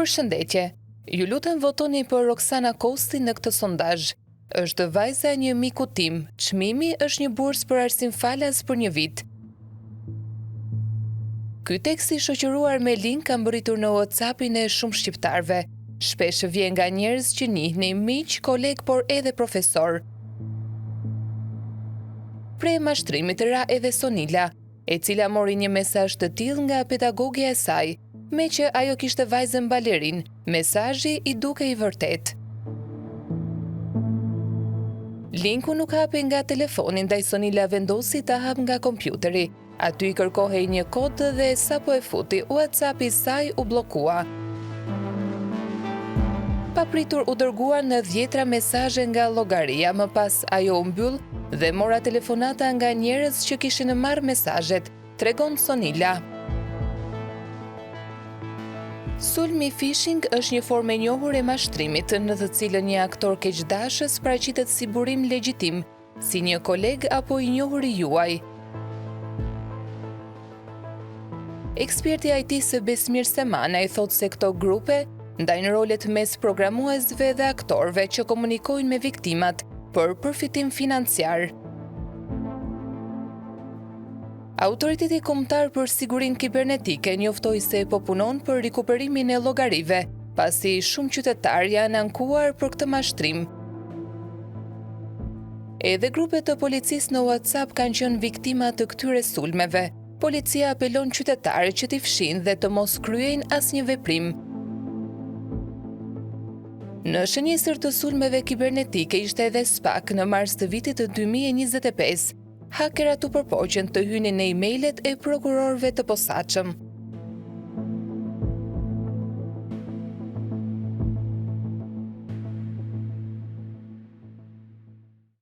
Përshëndetje. Ju lutem votoni për Roksana Kosti në këtë sondazh. Është vajza e një miku tim. Çmimi është një bursë për arsim falas për një vit. Ky tekst i shoqëruar me link ka mbërritur në WhatsApp-in e shumë shqiptarëve. Shpesh vjen nga njerëz që njihni, miq, kolegë, por edhe profesorë. Pre e mashtrimit ra edhe Sonila, e cila mori një mesazh të tillë nga pedagogja e saj. Meqë ajo kishte vajzën balerinë, mesazhi i dukej i vërtetë. Linku nuk hapej nga telefoni, ndaj Sonila vendosi ta hapë nga kompjuteri. Aty i kërkohej një kod dhe sapo e futi, WhatsApp-i i saj u bllokua. Papritur u dërguan dhjetra mesazhe nga llogaria, më pas ajo u mbyll dhe mora telefonata nga njerëz që kishin marrë mesazhet, tregon Sonila. Sulmi phishing është një formë e njohur e mashtrimit, në të cilën një aktor keqdashës paraqitet si burim legjitim, si një koleg apo i njohuri juaj. Eksperti i IT-së Besmir Semanaj thotë se këto grupe ndajnë rolet mes programuesve dhe aktorëve që komunikojnë me viktimat për përfitim financiar. Autoriteti Kombëtar për Sigurinë Kibernetike njoftoi se po punon për rikuperimin e llogarive, pasi shumë qytetarë janë ankuar për këtë mashtrim. Edhe grupe të policisë në WhatsApp kanë qenë viktima të këtyre sulmeve. Policia apelon qytetarët që t'i fshijnë dhe të mos kryejnë asnjë veprim. Në shënjestër të sulmeve kibernetike ishte edhe SPAK në mars të vitit 2025. Hakerat u përpoqën të hynin në e-mailet e prokurorëve të posaçëm.